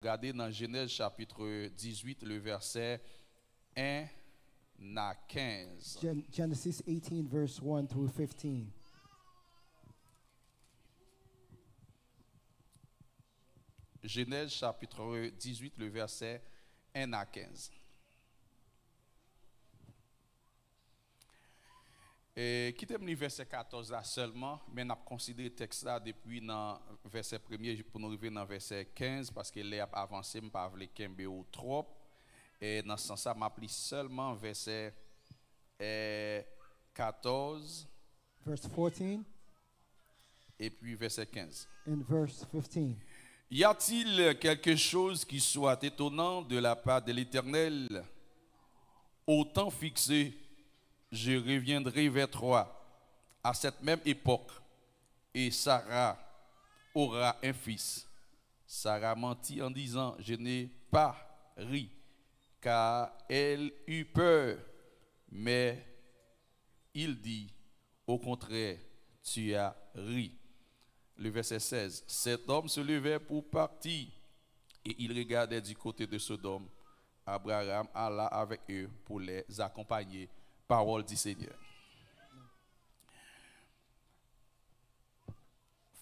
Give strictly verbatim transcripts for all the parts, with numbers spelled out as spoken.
Gade nan Jenèz chapit dizuit, le vèsè en a kenz. Gen- Genesis eighteen, verse one through fifteen. Jenèz chapit dizuit, le vèsè en a kenz. E, kite m li vèsè katòz la sèlman, men n ap konsidere tèks la depi nan vèsè premye pou nou rive nan vèsè kenz, paske lè ap avanse, m pa vle kenbe w twòp. E nan sans sa, m ap li sèlman vèsè, e, katòz Verse fourteen epi vèsè kenz. And verse fifteen. Y a-t-il quelque chose qui soit étonnant de la part de l'Éternel ? Au temps fixé, je reviendrai vers toi à cette même époque, et Sarah aura un fils. Sarah mentit en disant, je n'ai pas ri, car elle eut peur. Mais il dit, au contraire, tu as ri. Le verset seize. Cet homme se levait pour partir, et il regardait du côté de Sodome. Abraham alla avec eux pour les accompagner. Parole du Seigneur.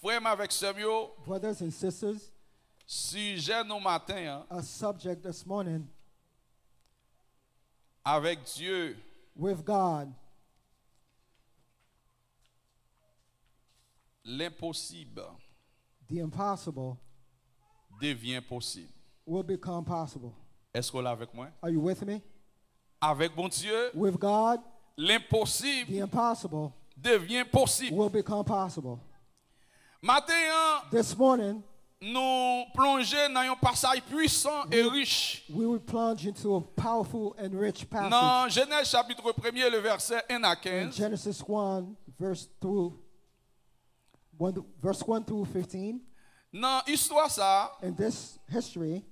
Frè m avèk sè m yo, Brothers and sisters, sijè nou maten an, our subject this morning, avèk Dye, with God, lenposib the impossible devyen posib. Will become possible. Èske w la avèk mwen? Are you with me? Avèk Bondye, with God, lenposib, the impossible, devyen posib. Will become possible. Maten an, this morning, nou plonje nan yon pasaj pwisan e rich. We will plunge into a powerful and rich passage. Nan Jenèz chapit premye, le vèsè en a kenz. In Genesis one, verse through one, verse one through fifteen. Nan istwa sa a, in this history,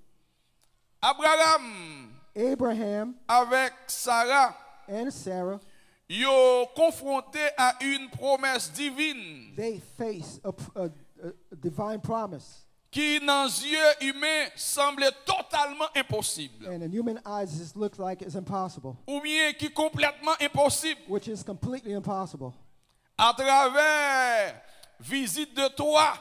Abraham, Abraham, avèk Sara, and Sarah, yo konfwonte a une promesse divine, they face a, a, a divine promise, ki nan zye imen sanble totalman enposib, and in human eyes this looks like it's impossible, oubyen ki konplètman enposib, which is completely impossible. Atravè vizit de twa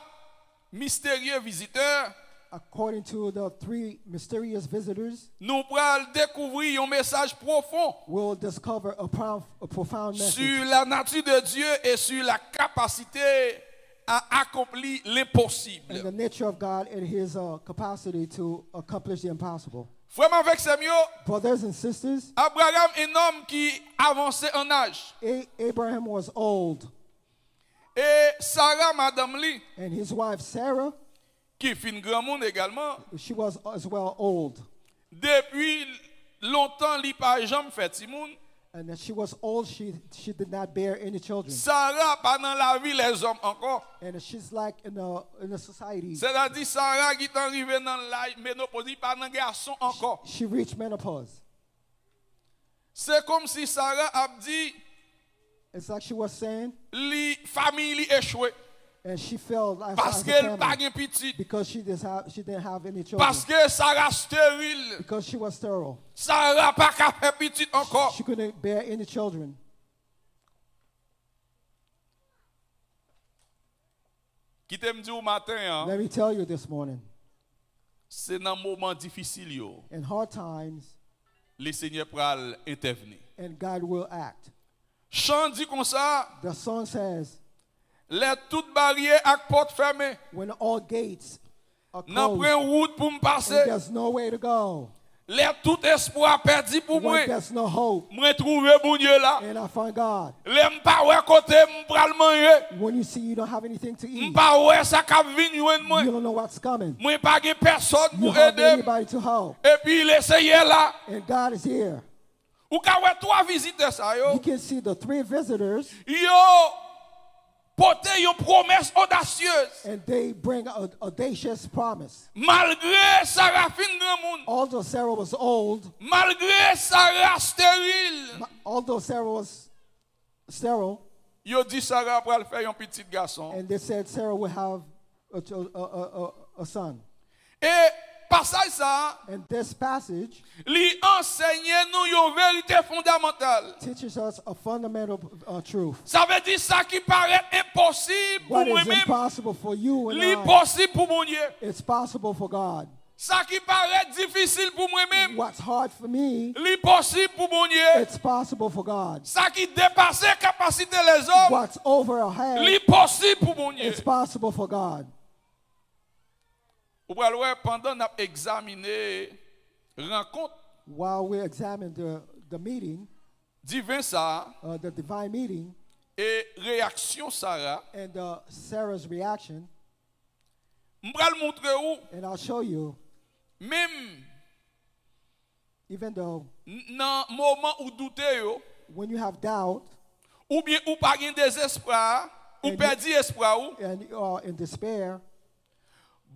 misterye vizitè, according to the three mysterious visitors, nou pral dekouvri yon mesaj pwofon, we'll discover a, prof- a profound message, sur la nature de Dieu et sur la capacité à accomplir l'impossible. And the nature of God and his, uh, capacity to accomplish the impossible. Frè m avèk sè m yo, brothers and sisters, Abraham, un homme qui avançait en âge, A- Abraham was old, e Sara, madanm li, and his wife Sarah, ki fin granmoun egalman, she was as well old. Depi lontan, li pa janm fè timoun. And as she was old, she, she did not bear any children. Sara pa nan lavi lèzòm ankò. And she's like in a, in a society. Sètadi, Sara ki t rive nan laj menopoz, li pa nan gason ankò. She reached menopause. Se kòmsi Sara ap di, it's like she was saying, li, fanmi li echwe. And she failed as, as a family. Paske l pa gen pitit. Because she didn't have, she didn't have any children. Paske Sara steril. Because she was sterile. Sara pa ka fè pitit ankò. She couldn't bear any children. Kite m di w maten an, let me tell you this morning, se nan moman difisil yo, in hard times, Lesenyè pral entèvni. And God will act. Chan di konsa, the song says, lè tout baryè ak pòt fèmen, when all gates are closed, nan pwen wout pou m pase, and there's no way to go, lè tout espwa pèdi pou mwen, when there's no hope, mwen twouve Bondye la. And I find God. Lè m pa wè kote m pral manje, when you see you don't have anything to eat, m pa wè sa k ap vin jwenn mwen, you don't know what's coming, mwen pa gen pèsòn pou ede m, you don't have anybody to help, epi Lesenyè la. And God is here. Ou ka wè twa vizitè sa yo, you can see the three visitors, yo pote yon pwomès odasyez. And they bring an audacious promise. Malgre Sara fin granmoun, although Sarah was old, malgre Sara steril, ma- although Sarah was sterile, yo di Sara pral fè yon pitit gason. And they said Sarah will have a, ch- a, a, a, a, a son. E Pasaj sa a, And this passage li anseye nou yon verite fondamantal. Teaches us a fundamental uh, truth. Sa vle di sa ki parèt enposib pou What is mwen menm, impossible for you and li I, posib pou Bondye. It's possible for God. Sa ki parèt difisil pou mwen menm, What's hard for me, li posib pou Bondye. It's possible for God. Sa ki depase kapasite lèzòm, What's over our head, li posib pou Bondye. It's possible for God. Ou pral wè pandan n ap egzamine rankont While we examine the, the meeting, diven sa a uh, the divine meeting, e reyaksyon Sara, and uh, Sarah's reaction, m pral montre ou and I'll show you, menm even though n- nan moman ou doute yo, when you have doubt oubyen ou pa gen dezespwa, ou And- pèdi espwa ou, and you are in despair,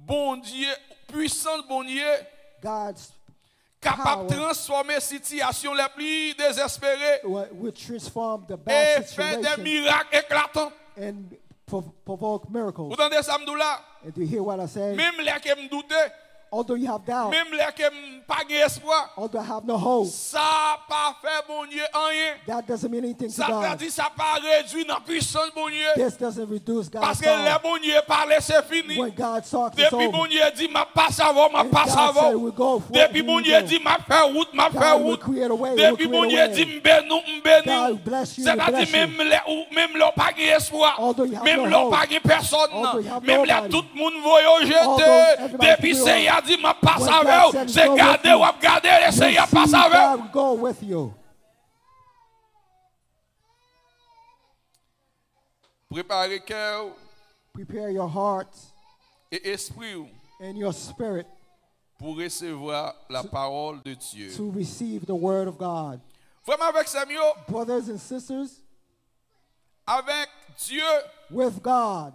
Bondye, pwisans Bondye God's kapab power transfòme sitiyasyon lè pli dezespere will, will transform the e bad fè de situation mirak eklatan. and prov- provoke miracles. Ou tande sa m di w la? And do you hear what I say? Menm lè ke m doute, Although you have doubt, menm lè ke m pa gen espwa, although I have no hope, sa pa fè Bondye anyen. That doesn't mean anything to Sa vle God. Di sa pa redwi nan pwisans Bondye. This doesn't reduce God's Paske lè power. Bondye pale, se fini. When God talks, it's Depi over. Bondye di m ap pase avè w, m ap And pase God avè said, w. "We go forth, Depi we Bondye go." di m ap fè wout, m ap fè God will wout. create a way, will Depi create a Bondye way. Di m beni w, m beni w. God bless you, will Sètadi bless you. Menm lè ou, menm lè w pa gen espwa, Although you have menm no lè w pa hope, gen pèsonn, although you have menm lè nobody, Tout moun voye w jete, although everybody depi threw Seyè a di m ap pase when avè God w, said, se "Go with gade w me," ap gade, e you Seyè ap see pase avè w. God will go with you. Prepare kè w Prepare your heart e espri w and your spirit pou resevwa la parole de Dieu. To receive the word of God. Frè m avèk sè m yo, Brothers and sisters, avèk Dye, with God,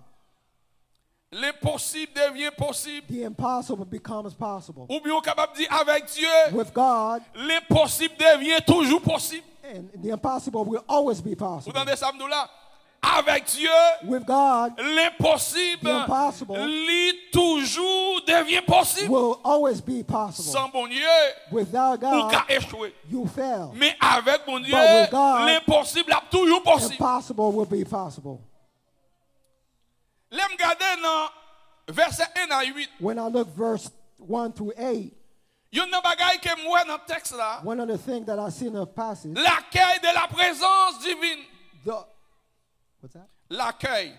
lenposib devyen posib. The impossible becomes possible. Oubyen ou kapab di, avèk Dye, With God, lenposib devyen toujou posib. And the impossible will always be Ou possible. Tande sa m di w la? Avèk Dye, With God, lenposib, the impossible li toujou devyen posib. Will always be possible. San Bondye, Without ou ka God, echwe. You fail. Men avèk Bondye, But with God, lenposib ap toujou posib. Impossible will be possible. Lè m gade nan vèsè en a uit, When I look verse one through eight, youn nan bagay ke m wè nan tèks la, one of the things that I see in the passage, l'accueil de la présence divine. The, what's that? L'accueil.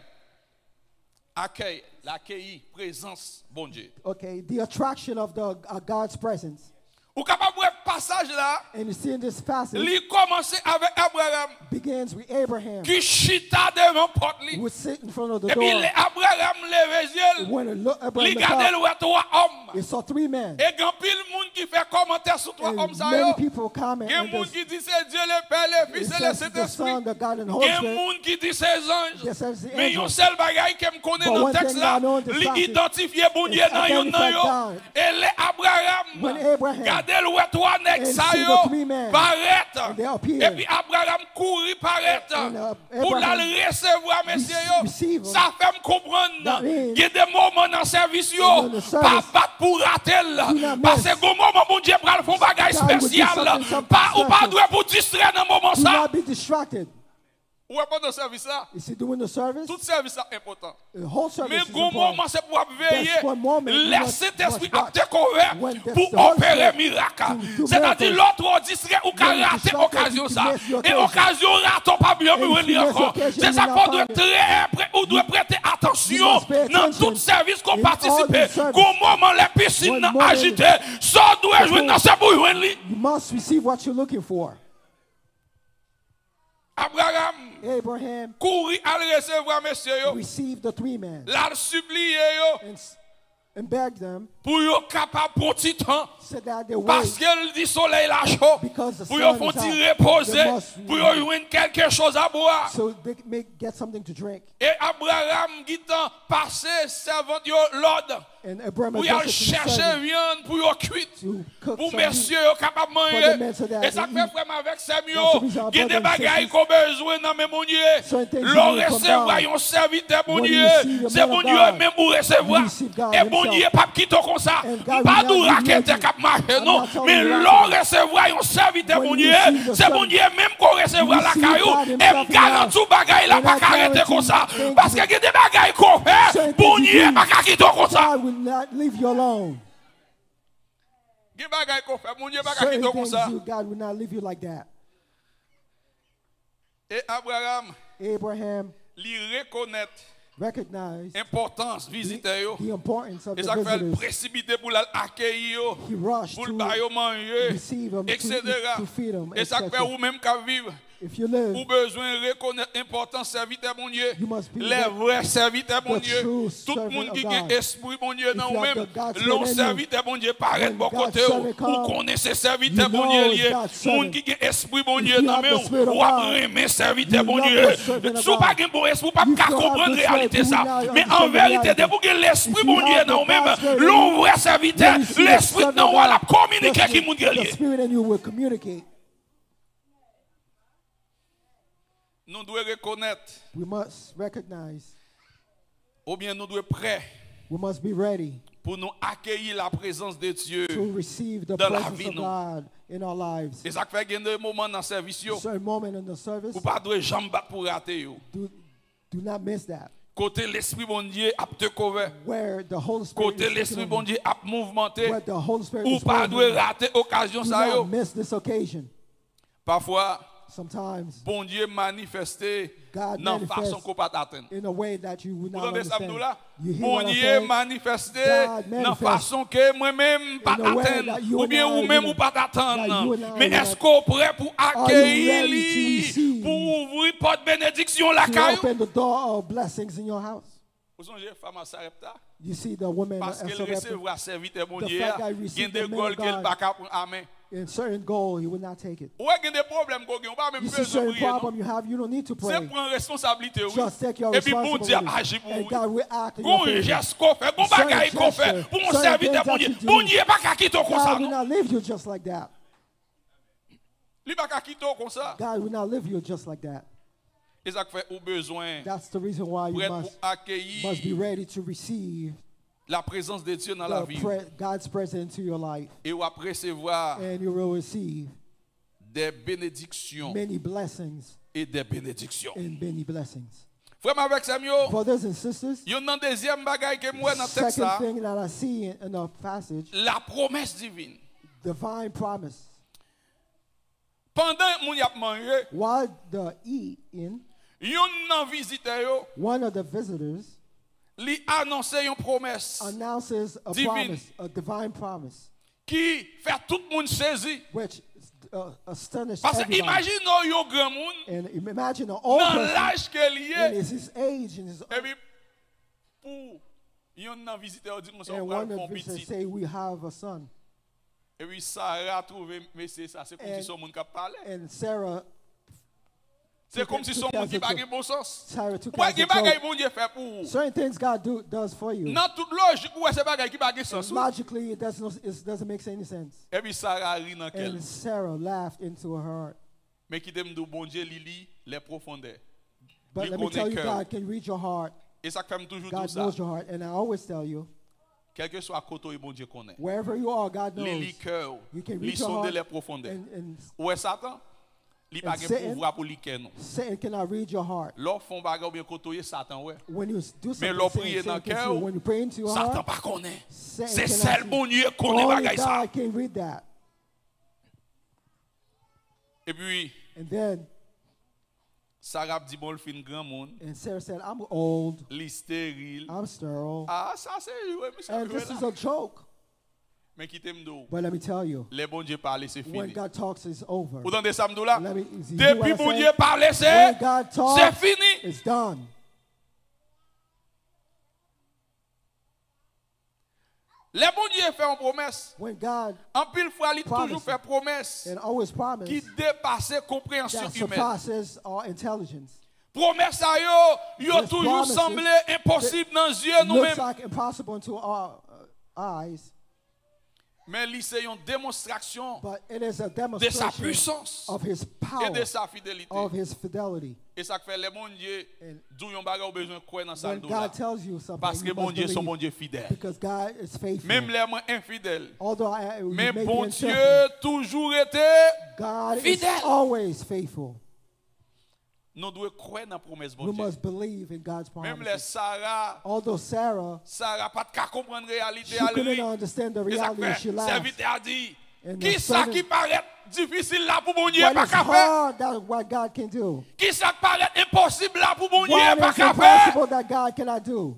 Accueil, lakeyi, prezans Bondye. Okay, the attraction of the uh, God's presence. Ou kapab wè pasaj la, And you see in this passage, li kòmanse avèk Abraham, begins with Abraham, ki chita devan pòt li. Who sit in front of the Epi door. Lè Abraham leve zye l, When it look, li Abraham look gade l up, wè twa òm. It saw three men. E gen anpil moun ki fè kòmantè sou twa And òm sa many yo. People comment Gen and moun this, Ki di se Dye le Pè, le Fis it e le says the Sentespri. Son, the God, and the Holy Gen Spirit. Moun ki di se zanj. This says the Men yon angels. Sèl bagay ke m konnen But nan one tèks thing la, I know in this li passage, idantifye Bondye It nan youn nan identified yo. God. E lè Abraham When Abraham gade l wè twa nèg and sa see yo the three men, parèt, and they appear. Epi Abraham kouri parèt And, uh, pou l al Abraham resevwa mesye yo. Receive 'em. Sa fè m konprann That means gen de moman nan sèvis yo, in the pa service, bat pou rate l. Do not miss. Paske gon moman Bondye pral fè yon bagay God will do espesyal. something, something Pa, ou pa special. Dwe pou distrè nan moman Do sa. Not be distracted. Ou wè pandan sèvis la, You see, doing the service, tout sèvis la enpòtan. The whole service Men is gon important. Moman se pou w ap veye. That's one moment you Lè must, Sentespri must ap watch. Dekonvè When the, pou the Holy opere Spirit mirak. to do Sètadi miracles. Lè w twò distrè, ou ka When you rate distracted, okazyon you sa. miss your E occasion. Okazyon rate w pa byen And if jwenn li you miss ankò. occasion, Se you sa will fè w not dwe find it. trè prè, ou dwe prete You atansyon must pay nan attention tout sèvis ke w in all the patisipe. service. Gon moman lè pisin One nan moment ajite, sa w dwe jwenn nan se pou w jwenn li. You must receive what you're looking for. Abraham Abraham kouri al resevwa mesye yo. Received the three men L al sipliye yo and, s- and begged them pou yo kapab pran ti tan Said that they wait. Paske l di solèy la cho. Because the sun is hot. Pou yo fon ti repoze, they must pou yo jwenn kèlke choz a bwè. So they may get something to drink. E Abraram gentan pase sèvant yo lòd pou y al chèche vyann pou yo kwit, pou mesye yo kapab manye. E sa k fè, frè m avèk sè m yo, gen de bagay ke w bezwen nan men Bondye. Lè w resevwa yon sèvitè Bondye, se Bondye menm ou resevwa. E Bondye p ap kite w konsa. M pa di w raketè k ap mache, non. Men lè w resevwa yon sèvitè Bondye, se Bondye menm ke w resevwa lakay ou. E m garanti w bagay la pa ka rete konsa. Paske gen de bagay ke w fè, Bondye pa ka kite w konsa. God will not leave you alone. Gen bagay ke w fè, Bondye pa ka kite w konsa. Certain things you, God will not leave you like that. E Abraram, Abraham li rekonèt recognize enpòtans the, vizitè yo. The importance of the visitors. E sa k fè l presipite pou l al akeyi yo, pou l ba yo manje, etsetera. He rushed to receive them, to eat, to feed them, etsetera. E sa k fè ou menm k ap viv, if you live, ou bezwen rekonèt enpòtans sèvitè Bondye, you must be the, lè vrè sèvitè Bondye. Tout moun ki gen espri Bondye nan ou menm, lè yon sèvitè Bondye parèt bò kote w, ou konnen se sèvitè Bondye l ye. Moun ki gen espri Bondye nan men w, w ap renmen sèvitè Bondye. Si w pa gen bon espri, w p ap ka konprann reyalite sa. Men an verite, depi w gen lespri Bondye nan ou menm, lè yon vrè sèvitè, lespri nan ou a, l ap kominike ki moun ke l ye. Nou dwe rekonèt, we must recognize, oubyen nou dwe prè, we must be ready, pou nou akeyi laprezans de Dye to receive the presence of God in our lives. E sa k fè gen de moman nan sèvis yo, certain moment in the service, ou pa dwe janm bat pou rate yo. Do, do not miss that. Kote Lespri Bondye ap take over, where the Holy Spirit is taking over, kote Lespri Bondye ap mouvmante, where the Holy Spirit is moving, ou pa dwe rate okazyon sa yo. Do not miss this occasion. Pafwa, sometimes, Bondye manifeste nan fason ke w pa t atann. God manifests in a way that you would not understand. Ou tande sa m di w la? You hear what I say? Bondye manifeste nan fason ke mwen menm m pa t atann, oubyen ou menm ou pa t atann. Men èske w prè pou akeyi li, pou ouvri pòt benediksyon lakay ou? Are you ready to, to open the door of blessings in your house? Ou sonje fanm a Sarepta? You see the woman of Sarepta? Paske l resevwa sèvitè Bondye a, gen de gòl ke l pa ka pran a men. In certain goal, he will not take it. Ou wè gen de pwoblèm ke w gen, ou pa menm bezwen priye, non. You see certain problem you have, you don't need to pray. Se pran responsablite w, wi. Just take your responsibility. Epi Bondye ap aji pou ou, wi. And God will act in your favor. Gon jès ke w fè, gon bagay ke w fè pou yon sèvitè Bondye. Certain gesture, certain things that you do. Bondye pa ka kite w konsa, non. God will not leave you just like that. Li pa ka kite w konsa. God will not leave you just like that. E sa k fè ou bezwen prèt pou akeyi laprezans de Dye nan lavi w. That's the reason why you must, must be ready to receive laprezans de Dye nan lavi w. The pre-, God's presence into your life. E w ap resevwa de benediksyon e de benediksyon. And you will receive many blessings and many blessings. Frè m avèk sè m yo, brothers and sisters, youn nan dezyèm bagay ke m wè nan tèks sa, second thing that I see in, in the passage, lapwomès divin. Divine promise. Pandan moun y ap manje, while they're eating, youn nan vizitè yo, one of the visitors, li anonse yon pwomès announces a divin promise, a divine promise, ki fè tout moun sezi. Which, uh, astonished everybody. Paske imajine w yon granmoun, and im-, imagine an old person, nan laj ke l ye, in his, his age, in his, epi pou youn nan vizitè yo di konsa, "Ou pral fè yon pitit." And one of the visitors say, "We have a son." Epi Sara twouve mesye sa, se kòmsi se yon moun k ap pale. And Sarah took it as a joke. Se kòmsi se yon moun ki pa gen bon sans. Sarah took it as a joke. Ou wè, gen bagay Bondye fè pou ou. Certain things God do, does for you. Nan tout lojik, ou wè se bagay ki pa gen sans, wi. And logically, it doesn't, it doesn't make any sense. Epi Sara ri nan kè l. And Sarah laughed into her heart. Men kite m di w, Bondye li li les profondeurs. Li konnen kè w. But let me tell you, God can read your heart. E sa k fè m toujou di w sa. God knows your heart, and I always tell you, kèlkeswa kote w ye, Bondye konnen. Wherever you are, God knows. Li li kè w. You can read your heart. Li sonde les profondeurs. And, and, and Satan, li pa gen pouvwa pou li kè nou. Satan cannot read your heart. Lè w fè yon bagay oubyen kote w ye, Satan wè. When you do something, Satan can see it. Men lè w priye nan kè w, Satan pa konnen. Satan cannot see. Se sèl Bondye konnen bagay sa. Only God can read that. Epi, and then, Sara ap di, "Bon, l fin granmoun." And Sarah said, "I'm old. Li steril." I'm sterile. Ah, sa se jwe, misye ap jwe la. And this is a joke. Men kite m di w, but let me tell you, lè Bondye pale, se fini. When God talks, it's over. Ou tande sa m di w la? Let me, you hear what I say? Depi Bondye pale, se, se fini. When God talks, it's done. Lè Bondye fè yon pwomès, When God anpil fwa li toujou promises fè pwomès and always ki promise depase konpreyansyon that imèn. Surpasses our intelligence. Pwomès sa yo, yo These toujou promises sanble enposib nan zye nou Looks menm. Like impossible to our uh, eyes, Men li se yon demonstraksyon but it is a de sa demonstration pwisans of His e power, de sa fidelite. Of His fidelity. E sa k fè lè Bondye And di w yon bagay ou bezwen kwè nan sa l When di w la. God tells you something, Paske you must Bondye se yon believe Bondye fidèl. Because God is faithful. Menm lè mwen enfidèl. Although I, you Men may be Bondye unfaithful, toujou rete God is fidèl. Always faithful. Nou dwe kwè nan pwomès We Bondye. Must believe in God's Menm lè promises. Sara, Although Sarah, Sara pa t ka konprann reyalite she a li. Couldn't understand the E sa k reality. Fè, She laughed. Sèvitè a di, And the kisa servant- ki parèt difisil la pou Bondye What pa is ka fè? Hard that what God can do? Kisa k parèt enposib la pou Bondye What pa is ka fè? Impossible that God cannot do?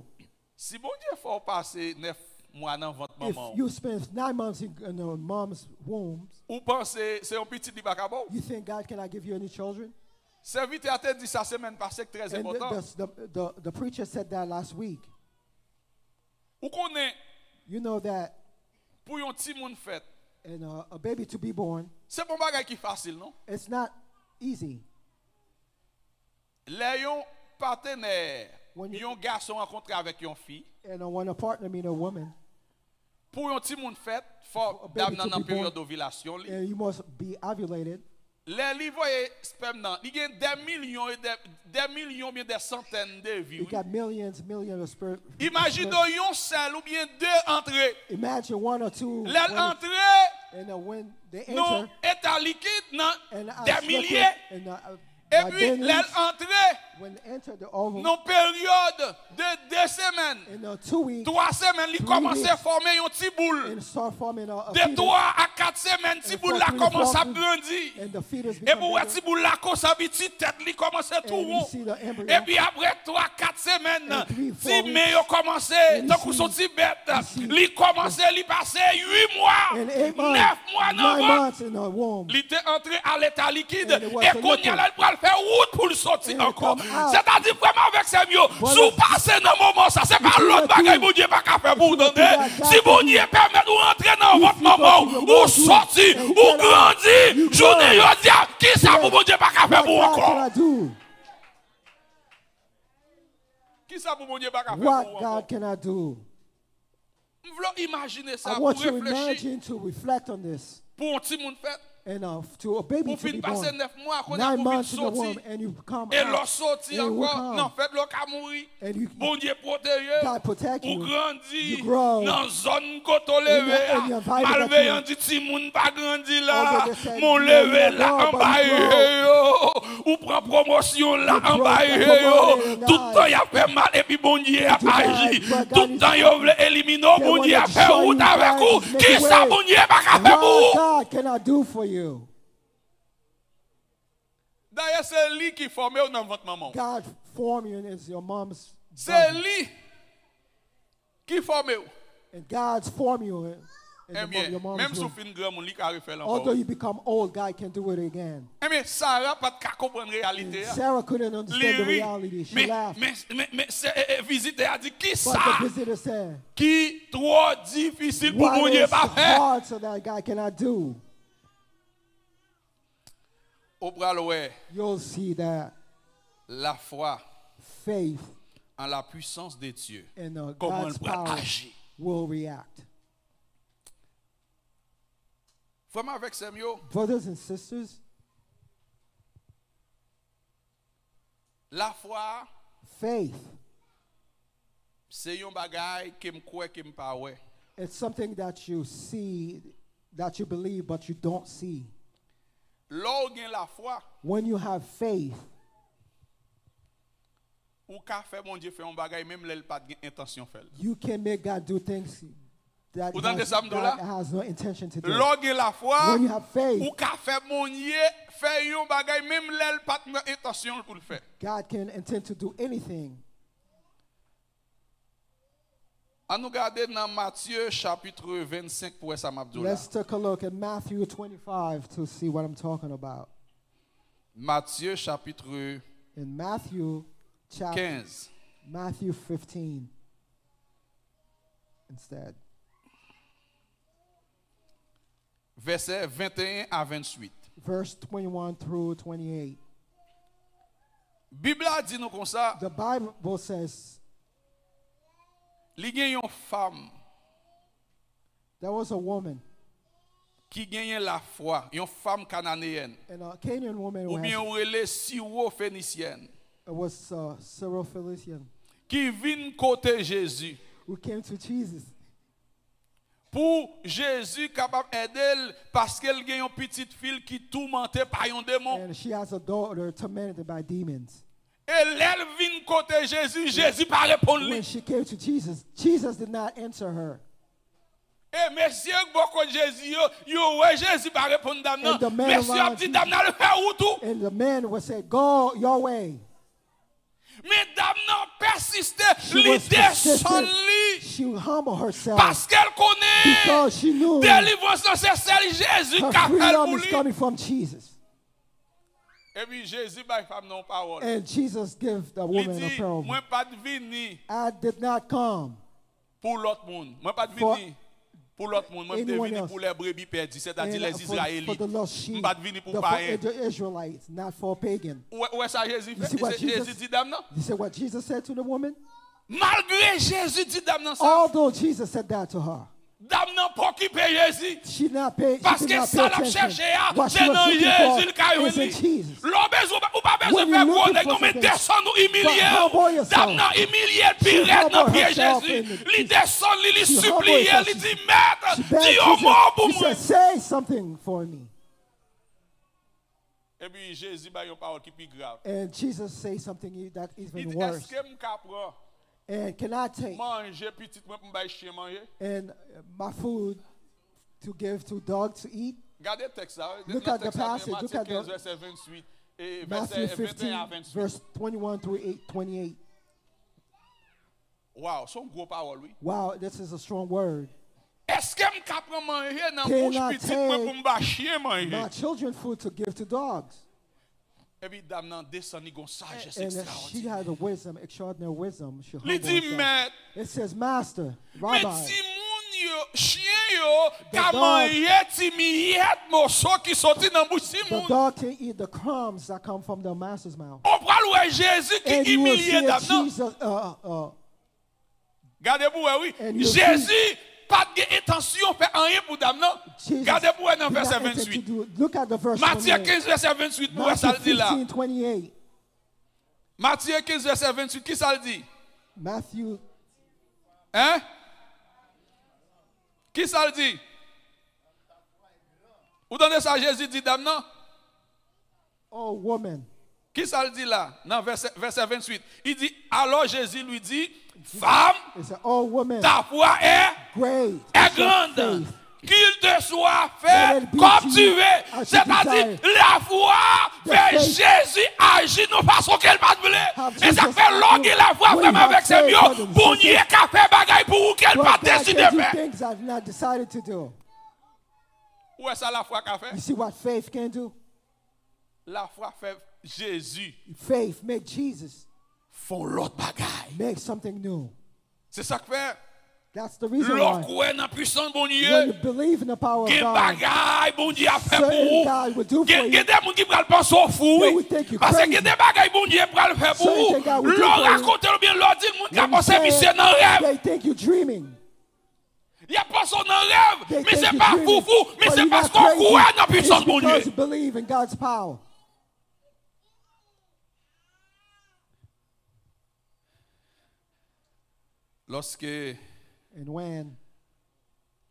Si Bondye fè w pase nèf mwa nan vant If manman w, you spend nine months in, in a mom's womb, ou panse se yon pitit li pa ka ba w? You think God cannot give you any children? Sèvitè a te di sa semèn pase k trè And the, enpòtan. The, the, the, the preacher said that last week. Ou konnen, You know that pou yon timoun fèt, and uh, a baby to be born, se pa yon bagay ki fasil, non? It's not easy. Lè yon patenè, When you- yon gason rankontre avèk yon fi, And uh, when a partner meet a woman, pou yon timoun fèt, fò A baby dam nan to nan be born. Peryòd ovilasyon li. And you must be ovulated. Lè li voye spèm nan, li gen dè milyon e dè, dè milyon oubyen dè santèn de vi. You got millions, millions of spirit. Imajine yon sèl oubyen de antre. Imagine one or two. Lè l When antre and uh, when they nan enter, eta likid nan and as dè milye. And uh, Epi lè l antre When they enter the oval, nan peryòd de de semèn, in uh, two weeks, twa semèn, li three kòmanse weeks, fòme yon ti boul. And start forming a, a De fetus. Twa a kat semèn, ti And boul la fourteen, kòmanse ap fourteen, grandi. And the fetus Epi become ou wè bigger. Ti boul la konsa, epi ti tèt li kòmanse tou And you won. See the embryo. Epi apre twa kat semèn, And three, ti four men yo weeks, kòmanse and you tankou see son ti bèt. You see Li kòmanse, li pase uit mwa, And eight months, nèf mwa nan Nine vant. Months in a womb. Li te antre a leta likid. And it was E a kounye a la, liquid. Li pral fè wout pou l soti And it ankò. come out. Sètadi, frè m avèk sè m yo, Brothers, si w pase nan moman sa, se pa you lòt cannot bagay do Bondye pa ka fè pou w, you cannot do tande. that. God Si can do Bondye pèmèt ou antre nan If vant you manman go to w, your ou womb soti, and ou get out, grandi, you jounen grow. Jodi a, kisa pou Today, Bondye pa ka fè What pou w God ankò? Cannot do? Kisa pou Bondye pa ka fè What pou w God ankò? Cannot do? M vle w imajine sa, I pou want you to reflechi. Imagine to reflect on this. Pou yon timoun fèt, And uh, to a baby pou to fin be pase born. Nèf mwa, kounye a Nine pou vin months in the womb soti. And you come E lè w out. Soti And you ankò, come. Nan fèt lè w ka mouri. And you, Bondye pwoteje w. God protect Ou you. Grandi You grow. Nan zòn kote w leve a. In your environment that Malveyan you di timoun pa grandi la. Although they say Men w you are leve la grow, but anba you grow. Ehe yo. Ou pran pwomosyon la You grow, anba get Ehe yo. Promoted in the Tout tan eyes. Y ap fè mal epi Bondye ap You aji. have, but God Tout is tan yo vle elimine w, They Bondye wanna ap fè show wout you avèk ou. God, make Kisa way. Bondye pa ka fè pou What ou? God cannot do for you? Dayè, se li ki fòme w nan vant manman w. God form you and is your mom's Se body. Li ki fòme w. And God's form you in, in the, Ebyen, your mom's menm si w womb. Fin granmoun, li ka refè l Although ankò. You become old, God can do it again. Ebyen, Sara pa t ka konprann reyalite a. Sarah couldn't understand Li the ri. Reality. She Men, laughed. Men, men, men se, e, e, vizitè a di, kisa But the visitor said, ki twò difisil pou What Bondye is pa fè? Hard so that God cannot do? Ou pral wè. You'll see that Lafwa faith an la puissance de Dieu. And uh, Kòman God's l pral power aji? Will react. Frè m avèk sè m yo, brothers and sisters, lafwa faith, se yon bagay ke m kwè ke m pa wè. It's something that you see, that you believe, but you don't see. Lè w gen lafwa, when you have faith, ou ka fè Bondye fè yon bagay menm lè l pa t gen entansyon fè l. You can make God do things that, Ou tande has, sa m di w la? God has no intention to do. Lè w gen lafwa, When you have faith, ou ka fè Bondye fè yon bagay menm lè l pa t nan entansyon l pou l fè. God can intend to do anything. An nou gade nan Matye chapit vennsenk pou wè sa m ap di w la. Let's take a look at Matthew twenty-five to see what I'm talking about. Matye chapit In Matthew chapter kenz. Matthew fifteen instead. vèsè venteyen a venntuit. Verse twenty-one through twenty-eight. Bib la di nou konsa, The Bible says li gen yon fanm there was a woman, ki genyen lafwa, yon fanm kananeyèn, and a Canaan woman who oubyen has, ou rele Siro Fenisyèn, it was uh, Syrophoenician, ki vin kote Jezi who came to Jesus pou Jezi kapab ede l, paske l gen yon pitit fi l ki toumante pa yon demon. and she has a daughter tormented by demons. E lè l vin kote Jezi, Jezi pa reponn li. When she came to Jesus, Jesus did not answer her. E mesye bò kot Jezi yo, yo wè Jezi pa reponn dam nan. And the man Mesye ap around di Jesus. Dam nan al fè wout ou. And the man would say, "Go your way." Men dam nan pèsiste, She li was desann persistent. Li. She humbled herself Paske l konnen because she knew delivrans nan se sèl Jezi her ka fè l freedom pou is li. Coming from Jesus. Epi Jezi bay fanm nan yon pawòl. And Jesus gave the Li woman di, a parable. Mwen pa t vini I did not come pou lòt moun. Mwen pa t For vini pou lòt moun. Mwen te anyone vini else. Pou lè brebi pèdi, sètadi And lè for, for Izrayelit. The lost sheep, Mwen pa t vini pou the, payen. The Israelites, not for pagan. Ou wè, ou wè sa Jezi You fè? see what Jezi Jesus- di dam nan. You see what Jesus said to the woman? Malgre Jezi di dam nan sa, Although Jesus said that to her, dam nan pa okipe Jezi. She not pay, she did Paske not pay sa l ap attention. Chèche a, What she se was nan looking Jezi for l ka is in jwenn li. Jesus. Lè w bezwen, ou pa bezwen When you fè gwo looking nèg for non, men something, desann ou imilye but humble w. yourself. Dam nan imilye l pi She rèd nan humble pye herself Jezi. in the Li desann li, li She humble sipliye, herself. Li di, Mèt, She begged di yon Jesus. mo pou He mwen. Said, "Say something for me." Epi Jezi bay yon pawòl ki pi grav. And Jesus said something that is Li even di, worse. Èske m ka pran And can I take manje pitit mwen pou m bay chen manje? And my food to give to dog to eat? Gade tèks la. Look at the passage, Matye look at the- kenz vèsè venntuit e Matthew vèsè venteyen a fifteen, venntuit. Verse twenty-one through eight, twenty-eight. Wow, se yon gwo pawòl, wi. Wow, this is a strong word. Èske m ka pran manje nan Can bouch I pitit mwen take pou m ba chen manje? My children food to give to dogs? Epi dam nan desann li gon sajès And she had a ekstraòdinè. Wisdom, extraordinary wisdom. She Li humbled di, herself. Mèt, It says, "Master, men Rabbi, timoun yo, chen yo, The ka dog- manje ti miyèt moso ki soti nan bouch the timoun. Dog can eat the crumbs that come from the master's mouth." Ou pral wè Jezi ki And you will imilye see dam nan. Jesus, uh, uh, Gade pou wè, wi. And you Jezi pa t gen entansyon fè anyen pou dam nan. Jesus Gade pou wè nan did not vèsè intend to venntuit. Do, look at the verse Matye twenty-eight. Kenz, vèsè venntuit, pou wè sa l Matthew di la. Fifteen twenty-eight. Matye kenz, vèsè venntuit, ki sa l di? Matthew, Hein? Ki sa l di? Ou tande sa Jezi di dam nan? "Oh woman," Ki sa l di la? Nan vèsè, vèsè venntuit. Li di, alors Jésus lui dit, femme, he said, "Oh woman, ta foi est, great est is your grande. Faith." Qu'il te soit fait Let it be comme to tu you veux. as you C'est-à-dire, desire. la foi The fait faith Jésus agir nan fason ke l pa t vle. Have E sa Jesus fè lè w do gen lafwa what frè m he has avèk sè m said yo, for them. Bondye ka fè bagay pou ou ke l pa But t God deside can do fè. Things I've not decided to do. Ou wè sa lafwa ka fè? You see what faith can do? Lafwa fè Jezi Faith make Jesus fè yon lòt bagay. Make something new. Se sa k fè That's the reason lè w why kwè nan pwisans when Bondye, you believe in the power of gen God, bagay Bondye ap fè pou certain ou. God will do for Gen, you. Gen de moun ki pral panse w fou, They wi. will think you Paske crazy. Gen de bagay Bondye pral fè pou Certain ou. thing God will do Lè w for you. rakonte l oubyen lè w di l, moun ka When you panse say misye it, nan rèv. They think you dreaming. Y ap panse w nan rèv, They men se think you pa dreaming, foufou, men but se you're not paske w crazy. kwè nan It's pwisans Bondye. Because you believe in God's power. Lòske And when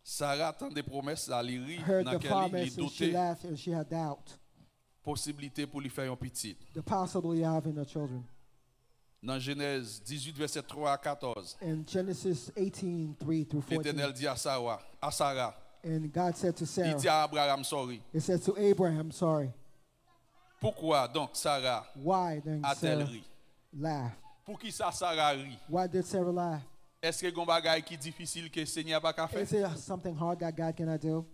Sara tande pwomès la, li ri heard nan the kè li, li promise, and she doute laughed and she had doubt. Posiblite pou li fè yon pitit. The possibility of having a children. Nan Jenèz dizuit, vèsè twa a katòz, In Genesis eighteen, three through fourteen, Letènèl di a Sara, a Sara, and God said to li Sarah, di a Abraram, sorry. It says to Abraham, sorry. Poukwa donk Sara Why then a-t-elle Sarah ri? Laughed? Poukisa Sara ri? Why did Sarah laugh? Èske gon bagay ki difisil ke Senyè a pa ka fè? Is there something hard that God cannot do?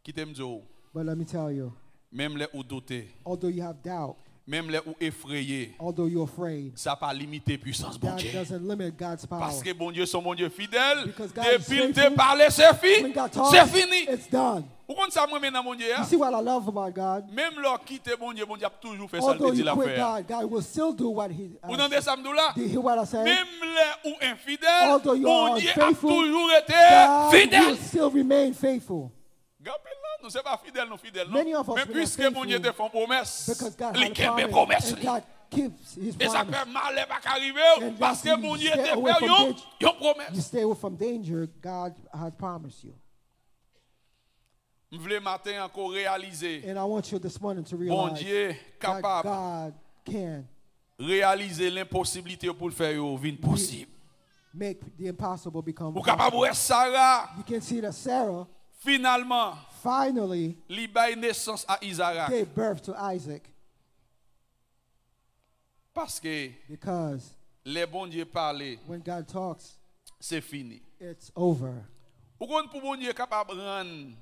Kite m di w, But let me tell you, menm lè ou doute, although you have doubt, Menm lè ou efreye, Although you're afraid, sa pa limite pwisans that Bondye. Doesn't limit God's power. Paske Bondye se yon Bondye fidèl. Because God is Depi l te faithful. Pale, se fi, When God talks, se fini. It's done. Ou konn sa mwen renmen nan Bondye a? You see what I love about God? Menm lè w kite Bondye, Bondye ap toujou fè sa l Although te di you l ap quit fè a. God, God will still do what He Ou tande asks. Sa m di w la? Do you hear what I say? Menm lè ou enfidèl, Although you are Bondye ap unfaithful, toujou rete God fidèl. Will still remain faithful. Gen anpil nan nou, se pa fidèl nou fidèl, non. Many of us, Men we're not piske faithful Bondye te fè yon pwomès, Because God had li a kenbe promise, pwomès and li. God keeps His E sa fè promise. malè pa ka rive w, And that's paske when you Bondye stay te away fè from yon, danger. Yon pwomès. You stay away from danger God has promised you. M vle maten an ke w reyalize And I want you this morning to realize Bondye that kapab God can reyalize lenposiblite yo pou l fè yo vin posib. Make the impossible become Ou kapab possible. Wè Sara, You can see that Sarah, finalman, finally, li bay nesans a Izarak. Gave birth to Isaac. Paske Because lè Bondye pale, when God talks, se fini. It's over. Ou konn pou Bondye kapab rann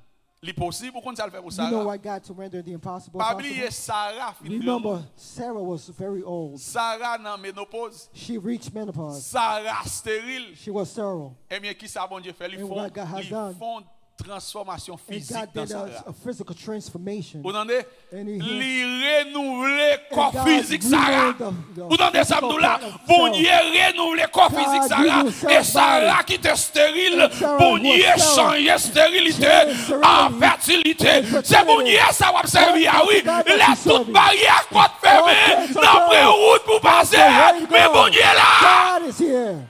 li posib, ou konn sa l fè pou Sara? You know what God to render the impossible Pa possible? Bliye, Sara fin Remember, granmoun. Sarah was very old. Sara nan menopoz. She reached menopause. Sara steril. She was sterile. Ebyen, ki sa Bondye fè? Li And fon, what God has li done, fon transfòmasyon And fizik God nan did a, Sara. A physical transformation. Ou tande? And he healed. Li renouvle kò And God fizik Sara. renewed the, the Ou tande sa m di w la? physical part of Bondye renouvle kò fizik God Sara. renewed E Sarah's Sara body. Ki te esteril, And Sarah Bondye was sterile. Chanje esterilite Changed sterility an fètilite. and fertility. Se Bondye sa w ap sèvi a, wi. That's God that Lè you tout serving. Baryè ak pòt fèmen, All gates are nan pre closed. Wout pou pase, That's the way to men go. Bondye la. God is here.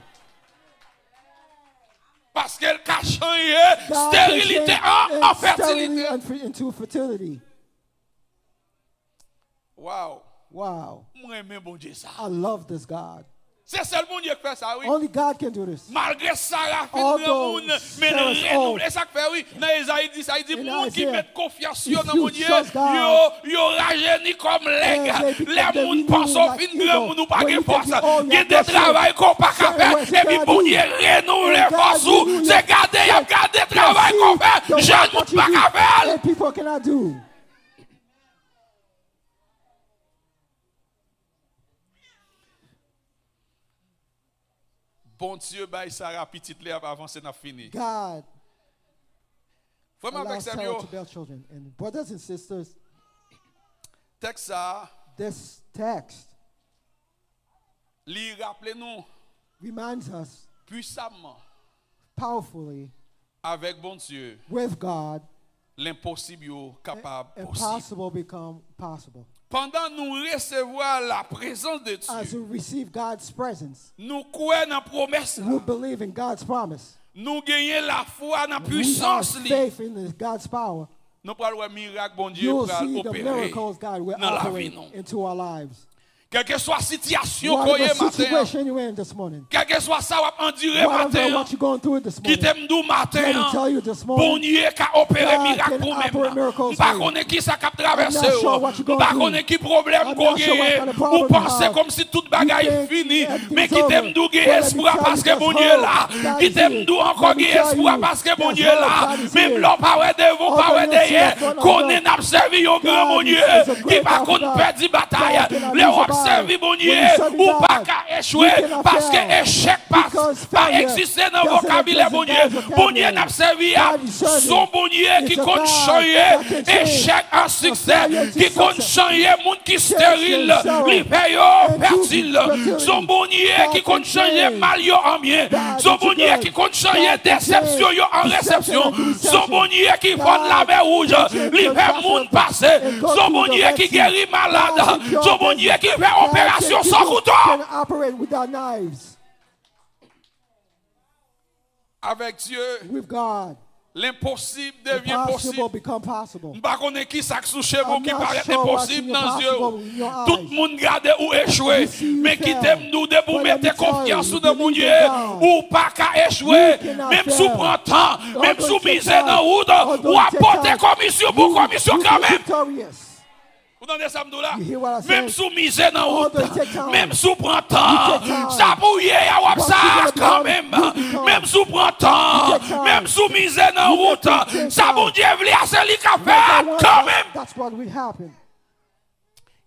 Paske l ka chanje God can sterilite change an, an sterility fètilite. And fe- into fertility. Wow. Wow. Mwen renmen Bondye sa. I love this God. Se sèl Bondye k fè sa, wi. Only God can do this. Malgre Sara fin Although granmoun, men l Sarah's renouvle. Old. E sa k fè, wi, nan Ezayi dis, sa di, In moun ki Isaiah, met konfyans yo if nan you Bondye, trust God, yo, yo rajeni kòm lèg. and they become Lè the moun renewed panse w like fin eagle. Granmoun, ou pa When gen you think fòs. you old, you Gen have de no strength. Travay ke w pa ka Certain fè, works you epi cannot do. Bondye renouvle And God fòs ou. renew Se your gade y ap strength. Gade travay ke w fè, The jèn work moun that you pa ka do, fè l. And people cannot do. Bondye bay Sara pitit, lè ap avanse, n ap fini. God Frè m avèk allows sè m Sarah yo, To bear children. And brothers and sisters, tèks sa a, this text li raple nou, reminds us pwisamman, powerfully avèk Bondye, with God, lenposib yo kapab posib. Impossible become possible. Pandan nou resevwa laprezans de Dye, As we receive God's presence, nou kwè nan pwomès la. We believe in God's promise. Nou genyen lafwa nan We have pwisans li. Faith in the, God's power. Nou pral wè mirak Bondye You will pral see the opere miracles God will nan lavi operate nou. Into our lives. Kèlkeswa sitiyasyon ke w Whatever ye maten an, situation you're in this morning, kèlkeswa sa w ap andire whatever maten an, what you're going through this morning, kite m di w maten let me an, tell you this morning, Bondye ka opere God mirak can pou w menm operate nan. miracles M pa for you. Konnen ki sa k ap travèse I'm not sure w. What you're M pa going Konnen through. Ki pwoblèm I'm ke w not sure what genyen. Kind of Ou problem you panse have. Kòmsi tout bagay You think fini. Everything's Men kite m over. Di w gen But let me espwa tell you, paske there's Bondye hope. La. God Kite m is di w here. ankò Let me gen tell espwa you, paske there's Bondye hope. La. God is Menm here. Lè w pa wè devan, ou pa Although wè you see dèyè, in front of konnen God, n ap sèvi yon gran God Bondye is a ki great pa powerful konn God. Pèdi batay. God cannot Lè lose w a ap sèvi battle. Bondye, When you serve ou pa God, ka you echwe cannot paske fail. Echèk pa, Because pa failure Egziste nan doesn't vokabilè exist in Bondye. God's vocabulary. Bondye n ap sèvi a, God you serve se yon Bondye ki konn chanje echèk an siksè, ki konn chanje moun ki steril, li fè yo fètil. Se yon Bondye ki konn chanje mal yo an byen. Se yon Bondye ki konn chanje desepsyon yo an resepsyon. Se yon Bondye ki fè w nan lamè wouj, li fè moun pase. Se yon Bondye ki geri malad. Se yon Bondye ki fè operasyon san kouto. Avèk Dye, lenposib devyen posib. M pa konnen ki sa k sou cheve w ki parèt enposib nan zye w. Tout moun gade ou echwe. Men kite m di w, depi w mete konfyans ou nan Bondye, ou pa ka echwe. Menm si w pran tan, menm si w mize nan wout, w ap pote komisyon pou komisyon kanmenm. Ou tande sa m di w la? Menm si w mize nan wout, menm si w pran tan, sa pou w ye a, w ap sa a kanmenm. Menm si w pran tan, menm si w mize nan wout, sa Bondye vle a, se li k ap fè a kanmenm.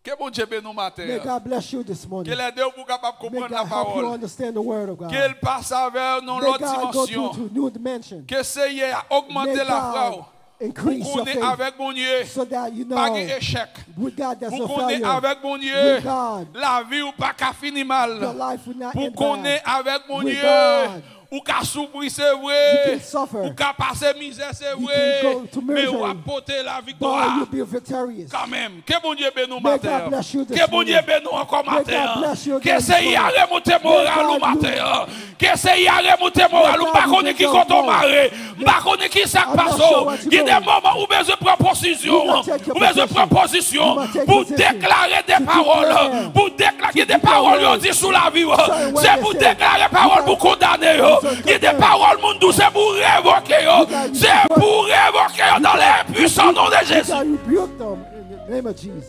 Ke Bondye beni w maten May an. God bless you this Ke morning. l ede w pou w kapab May konprann God help you lapawòl. understand the word of God. Ke l pase avè w nan May lòt God go through dimansyon. To new dimension. Ke Seyè a ogmante May lafwa w. God increase Pou your konnen faith. Avèk Bondye, So that you pa gen know echèk. With God there's Pou no konnen failure. Avèk Bondye, With God, lavi w pa ka fini mal. Your life will not Pou end konnen bad. Avèk With Bondye, God, ou ka soufri se you vre, can suffer. Ou ka pase mizè se You vre, can go to men w misery. Ap pote But laviktwa you'll be victorious. Kanmenm. Ke Bondye beni w May maten God an. bless you this Ke Bondye morning. beni w ankò May maten God an. Bless you Ke again this Seyè a morning. Remonte moral ou maten an. Ke Seyè a remonte moral ou. M pa konnen ki kote w mare. M pa konnen ki sa k pase w. Gen de moman ou bezwen pran pozisyon. Ou bezwen pran pozisyon pou deklare de pawòl. Pou deklare gen de pawòl yo di sou lavi w. Se pou deklare pawòl pou kondane yo. Gen de pawòl moun di w se pou revoke yo. Se pou revoke yo dans le puissant nom de Jésus. I rebuke them in the name of Jesus.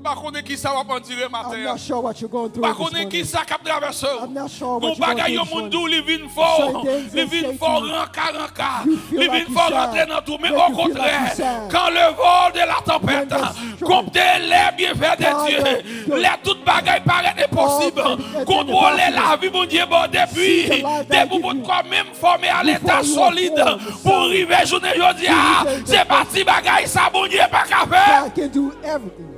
M pa konnen ki sa w ap andire I'm maten an. Not sure what you're going M through pa this konnen ki morning. Sa k ap travèse w. I'm not sure Gon what you're going bagay through yon this moun di w morning. Li vin fò. Certain things Li they vin say fò to you. Ranka ranka. You feel Li like vin you're fò sad. Rantre nan twou. Men Make you feel like okontrè, you're sad. Quand le vent de la tempête When the storm Comptez les bienfaits de God Dieu. of the Lè tout bagay parèt enposib. All things Kontwole impossible. Lavi Bondye ba w depi. See the life that Depi w give you potko menm fòme a leta before you were solid. formed, Pou w rive jounen jodi a. Jesus Se pa ti bagay sa Bondye pa ka fè. God can do everything.